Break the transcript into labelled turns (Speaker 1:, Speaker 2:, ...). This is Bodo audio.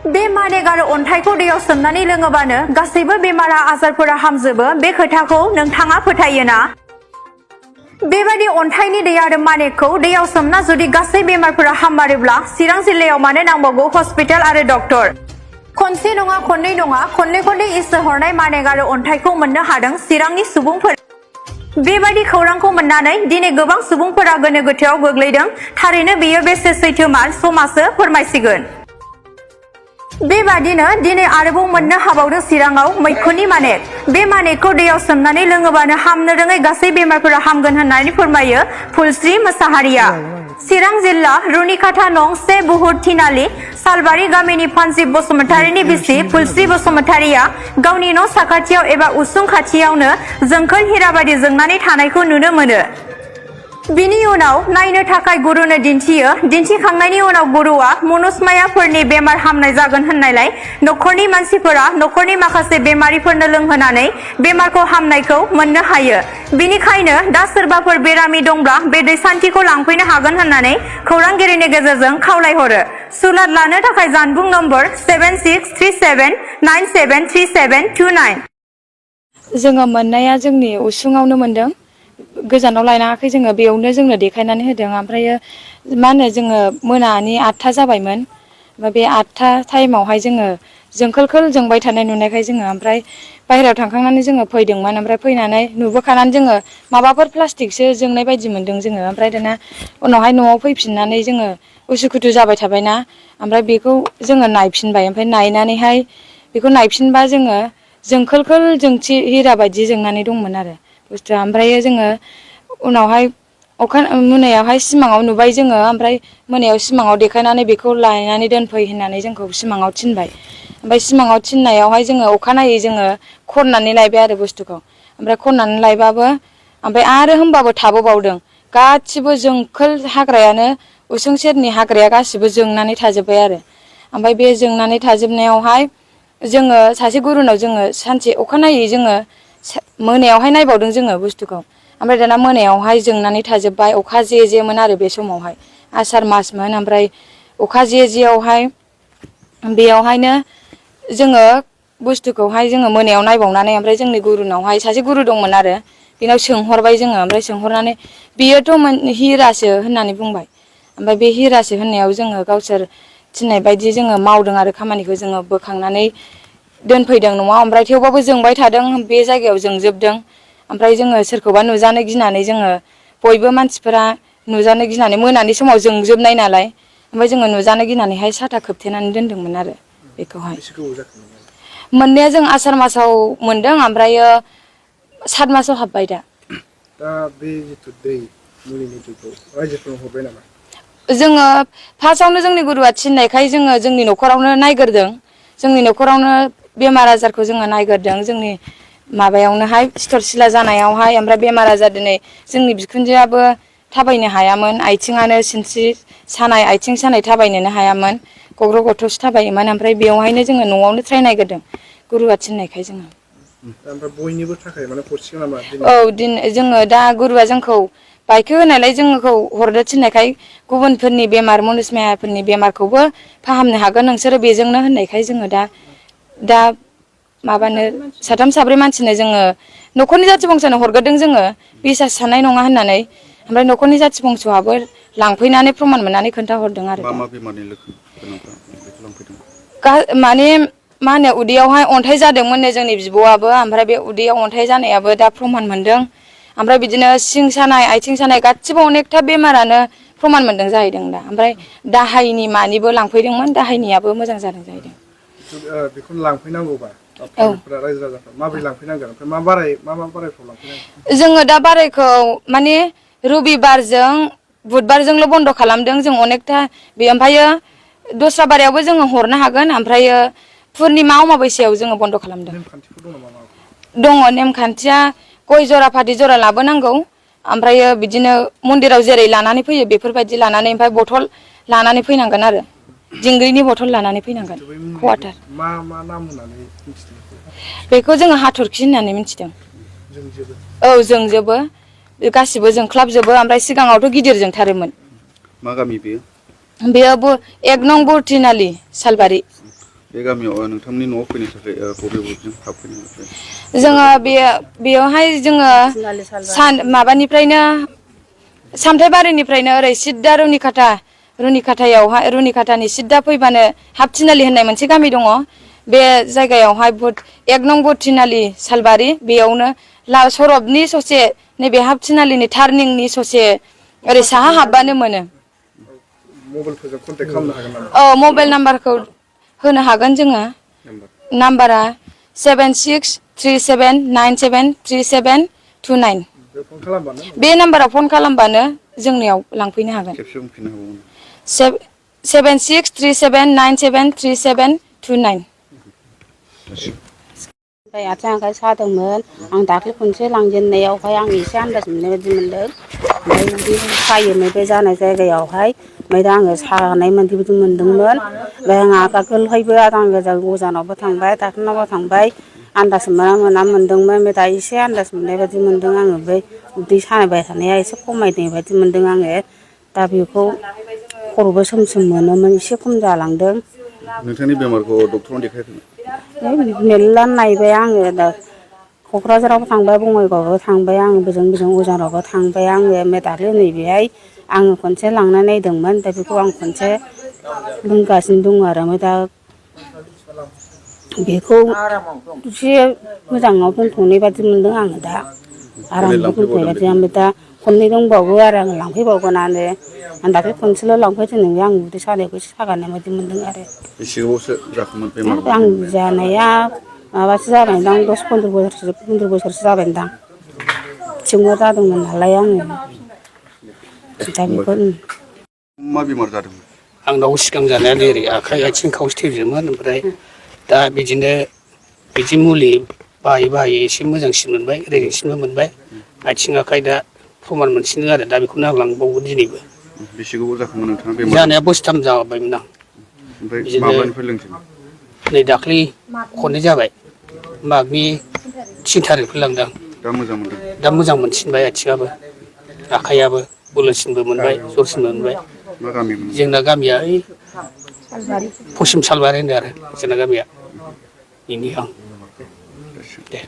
Speaker 1: बे मानेक आरो अन्थाइखौ दैयाव सोमनानै लोङोबानो गासैबो बेमार आजारफोरा हामजोबो बे खोथाखौ नोंथाङा फोथायोना? बेबादि अन्थाइनि दै आरो मानेकखौ दैयाव सोमना जुदि गासै बेमारफोरा हाममारोब्ला चिरां जिल्लायाव मानो नांबावगौ हस्पिटाल आरो डक्टर? खनसे नङा खननै नङा खननै इसोर हरनाय मानेक आरो अन्थाइखौ मोननो हादों चिरांनि सुबुंफोर। बेबादि खौरांखौ मोननानै दिनै गोबां सुबुंफोरा गोनो गोथोआव गोग्लैदों। थारैनो बेयो बेसे सैथोमार समासो फोरमायसिगोन। बेबादिनो दिनै आरोबाव मोननो हाबावदों चिराङाव मैखुननि मानेक। बे मानेकखौ दैयाव सोमनानै लोङोबानो हामनो रोङै गासै बेमारफोरा हामगोन होननानै फोरमायो फुलस्रि मोसाहारिया। चिरां जिल्ला रुनिकाटा नं 1 बुहुर थिनालि सालबारि गामिनि फानजिब बसुमतारिनि बिसि फुलस्रि बसुमतारिया गावनि न' साखाथियाव एबा उसुं खाथियावनो जोंखोल हिराबादि जोंनानै थानायखौ नुनो मोनो। बिनि उनाव नायनो थाखाय गुरुनो दिन्थियो। दिन्थिखांनायनि उनाव गुरुआ मनुस्मायाफोरनि बेमार हामनाय जागोन होननायलाय न'खरनि मानसिफोरा न'खरनि माखासे बेमारिफोरनो लोंहोनानै बेमारखौ हामनायखौ मोननो हायो। बिनिखायनो दा सोरबाफोर बेरामि दंब्ला बे दै सान्थिखौ लांफैनो हागोन होननानै खौरांगिरिनि गेजेरजों खावलायहरो। सुलाद लानो थाखाय जानबुं नम्बर 7637973729।
Speaker 2: जोङो मोननाया जोंनि उसुङावनो मोनदों। गोजानाव लायनाङाखै जोङो बेयावनो जोंनो देखायनानै होदों। ओमफ्रायो मा होनो जोङो मोनानि 8था जाबायमोन। ओमफ्राय बे 8था टाइमावहाय जोङो जोंखोल जोंबाय थानाय नुनायखाय जोङो ओमफ्राय बाहेरायाव थांखांनानै जोङो फैदोंमोन। ओमफ्राय फैनानै नुबोखानानै जोङो माबाफोर प्लास्टिकसो जोंनाय बायदि मोनदों जोङो। ओमफ्राय दाना उनावहाय न'आव फैफिननानै जोङो उसुखुथु जाबाय थाबायना ओमफ्राय बेखौ जोङो नायफिनबाय। ओमफ्राय नायनानैहाय बेखौ नायफिनबा जोङो जोंखोल जोंथि हिरा बायदि जोंनानै दंमोन आरो बुस्थुआ। ओमफ्राय जोङो उनावहाय मोनायावहाय सिमाङाव नुबाय जोङो। ओमफ्राय मोनायाव सिमाङाव देखायनानै बेखौ लायनानै दोनफै होननानै जोंखौ सिमाङाव थिनबाय। ओमफ्राय सिमाङाव थिननायावहाय जोङो अखानायै जोङो खननानै लायबाय आरो बुस्थुखौ। ओमफ्राय खननानै लायबाबो ओमफ्राय आरो होमबाबो थाबोबावदों। गासिबो जोंखोल हाग्रायानो उसुं सेरनि हाग्राया गासिबो जोंनानै थाजोब्बाय आरो। ओमफ्राय बे जोंनानै थाजोबनायावहाय जोङो सासे गुरुनाव जोङो सानसे अखानायै जोङो मोनायावहाय नायबावदों जोङो बुस्थुखौ। ओमफ्राय दाना मोनायावहाय जोंनानै थाजोब्बाय। अखा जेमोन आरो बे समावहाय आसार मासमोन। ओमफ्राय अखा जेयावहाय बेयावहायनो जोङो बुस्थुखौहाय जोङो मोनायाव नायबावनानै ओमफ्राय जोंनि गुरुनावहाय सासे गुरु दंमोन आरो बेनाव सोंहरबाय जोङो। ओमफ्राय सोंहरनानै बियोथ' हिरासो होननानै बुंबाय। ओमफ्राय बे हिरासो होननायाव जोङो गावसोर थिननाय बायदि जोङो मावदों आरो खामानिखौ जोङो बोखांनानै दोनफैदों न'आव। ओमफ्राय थेवबाबो जोंबाय थादों बे जायगायाव जोंजोबदों। ओमफ्राय जोङो सोरखौबा नुजानो गिनानै जोङो बयबो मानसिफोरा नुजानो गिनानै मोनानि समाव जोंजोबनाय नालाय ओमफ्राय जोङो नुजानो गिनानैहाय साथा खोबथेनानै दोनदोंमोन आरो बेखौहाय। मोननाया जों आसार मासाव मोनदों। ओमफ्रायो 7 मासाव हाबबाय दा।
Speaker 3: दा बे जिथु दै मुलिनि दैखौ रायजोफोरनो हरबाय नामा?
Speaker 2: जोङो फार्स्टआवनो जोंनि गुरुआ थिननायखाय जोङो जोंनि न'खरावनो नायग्रोदों। जोंनि न'खरावनो बेमार आजारखौ जोङो नायग्रोदों। जोंनि माबायावनोहाय सिथर सिला जानायावहाय ओमफ्राय बेमार आजार दिनै जोंनि बिखुनजोआबो थाबायनो हायामोन। आथिङानो सिनस्रि सानाय आथिं सानाय थाबायनोनो हायामोन। गग्र' गथ'सो थाबायोमोन। ओमफ्राय बेवहायनो जोङो न'आवनो ट्राय नायग्रोदों गुरुआ थिननायखाय जोङो।
Speaker 3: ओमफ्राय बयनिबो थाखाय माने हरसिगोन नामा?
Speaker 2: औ जोङो दा गुरुआ जोंखौ बायखो होनायलाय जोंखौ हरनो थिननायखाय गुबुनफोरनि बेमार मनुसमायाफोरनि बेमारखौबो फाहामनो हागोन नोंसोरो बेजोंनो होननायखाय जोङो दा माबानो 3 4 मानसिनो जोङो न'खरनि जाथि बंसनो हरग्रोदों जोङो बिसास साननाय नङा होननानै। ओमफ्राय न'खरनि जाथि बंस'आबो लांफैनानै प्रमान मोननानै खोन्थाहरदों आरो।
Speaker 4: मा बेमारनि लक्षण गोनांफ्रा बेखौ लांफैदों?
Speaker 2: माने मा होनो उदैयावहाय अन्थाइ जादोंमोननो जोंनि बिब'आबो। ओमफ्राय बे उदैयाव अन्थाइ जानायाबो दा प्रमान मोनदों। ओमफ्राय बिदिनो सिं सानाय आथिं सानाय गासिबो अनेकथा बेमारानो प्रमान मोनदों जाहैदों दा। ओमफ्राय दाहायनि मानिबो लांफैदोंमोन दाहायनियाबो मोजां जादों जाहैदों।
Speaker 3: बेखौनो लांफैनांगौबा
Speaker 2: औ
Speaker 3: पाब्लिकफोरा रायजो राजाफ्रा माबोरै लांफैनांगोन? ओमफ्राय मा बारायफ्राव लांफैनांगोन?
Speaker 2: जोङो दा बारायखौ माने रबिबारजों बुधबारजोंल' बन्द' खालामदों जों अनेकथा ओमफ्रायो दस्रा बारायावबो जोङो हरनो हागोन। ओमफ्रायो पुर्निमा अमाबैसायाव जोङो बन्द' खालामदों।
Speaker 3: नेमखान्थिफोर दं नामा माबाफोर?
Speaker 2: दङ नेमखान्थिया गय जरा फाथै जरा लाबोनांगौ। ओमफ्रायो बिदिनो मन्दिराव जेरै लानानै फैयो बेफोरबायदि लानानै ओमफ्राय बथल लानानै फैनांगोन आरो दिंग्रिनि बथल लानानै फैनांगोन।
Speaker 3: जिथु बै मुलिखौ
Speaker 2: कवाटार
Speaker 3: मा नाम होननानै मिथिदों?
Speaker 2: बेखौ जोङो हाथरखि होननानै मिथिदों।
Speaker 3: जोंजोबो?
Speaker 2: औ जोंजोबो गासिबो जोंख्लाबजोबो। ओमफ्राय सिगाङावथ' गिदिर जोंथारोमोन।
Speaker 4: मा गामि बेयो?
Speaker 2: बेयो 1 नं. बुरथिनालि सालबारि।
Speaker 4: बे गामियाव नोंथांनि न'आव फैनो थाखाय बबे बबेजों हाबफैनो थाखाय
Speaker 2: जोङो बेयावहाय जोङो माबानिफ्रायनो सामथाइबारिनिफ्रायनो ओरै सिद्दा रुनिखाथानि सिद्दा फैबानो हाबथिनालि होननाय मोनसे गामि दङ बे जायगायावहाय 1 नं बुथिनालि सालबारि बेयावनो सरबनि ससे नैबे हाबथिनालिनि टार्निंनि ससे ओरै साहा हाबबानो मोनो
Speaker 3: मबाइलफोरजों कन्टेक्ट खालामनो हागोन नामा?
Speaker 2: औ मबाइल नाम्बारखौ होनो हागोन जोङो नाम्बारा 7637973729
Speaker 3: बे फन खालामबानो
Speaker 2: बे नाम्बाराव फन खालामबानो जोंनियाव लांफैनो हागोन
Speaker 4: खेबसे बुंफिननो हाबावगोन
Speaker 2: 7637973729
Speaker 5: ओमफ्राय आथिं आखाइ सादोंमोन आं दाख्लै खनसे लांजेननायावहाय आं एसे आन्दाज मोननाय बायदि मोनदों ओमफ्राय उदै सायोमोन बे जानाय जायगायावहाय ओमफ्राय दा आङो सानाय बायदि मोनदोंमोन ओमफ्राय आं आगोलहायबो आजां गाजां अजानावबो थांबाय डाक्टारनावबो थांबाय आन्दाज मोना मोनदोंमोन ओमफ्राय दा एसे आन्दाज मोननाय बायदि मोनदों आङो बै उदै साबाय थानाया एसे खमायनाय बायदि मोनदों आङो दा बेखौ खर'बो सोम सोम मोनोमोन एसे खम जालांदों
Speaker 4: नोंथांनि बेमारखौ डक्टरनाव देखायाखैमोन
Speaker 5: मेरला नायबाय आङो दा क'क्राझारावबो थांबाय बङाइगावआवबो थांबाय आङो बोजों अजानावबो थांबाय आङो ओमफ्राय दाख्लै नैबेहाय आङो खनसे लांना नायदोंमोन दा बेखौ आं खनसे बुंगासिनो दङ आरो ओमफ्राय दा बेखौ एसे मोजाङाव दोनथ'नाय बादि मोनदों आङो दा आरामाव दोनथ'नाय बादि ओमफ्राय दा खननै दंबावो आरो आं लांफैबावगोनानो आं दाख्लै खनसेल' लांफैदों आं उदै सानायखौ एसे सागानाय बादि मोनदों आरो
Speaker 4: बेसे गोबावसो जाखोमोन बेमार
Speaker 5: आं जानाया माबासो जाबायदां 10-15 बोसोरसो जाबायदां टिउमार जादोंमोन नालाय आङो दा बेखौ
Speaker 4: मा बेमार जादोंमोन
Speaker 6: आंनाव सिगां जानाया ओरै आखाइ आथिं खावसे थैजोबमोन ओमफ्राय दा बिदि मुलि बाहायै एसे मोजांसिन मोनबाय रेजेंसिनबो मोनबाय आथिं आखाइ दा प्रमान मोनसिनदों आरो दा बेखौनो आं लांबावगोन दिनैबो
Speaker 4: बेसे गोबाव जाखोमोन नोंथाङा बेमार
Speaker 6: जानाया बोसोरथाम जाबायमोन आं
Speaker 4: ओमफ्राय माब्लानिफ्राय लोंजेनदों
Speaker 6: नै दाख्लै खननै जाबाय मागनि 3 थारिखनिफ्राय लांदां
Speaker 4: दा मोजां मोनदों
Speaker 6: दा मोजां मोनसिनबाय आथिङाबो आखाइयाबो बोलोसिनबो मोनबाय जरसिनबो मोनबाय
Speaker 4: मा गामिमोन
Speaker 6: जोंना गामिया ओइ पश्चिम सालबारि होनो आरो जोंना गामिया बेनि आं दे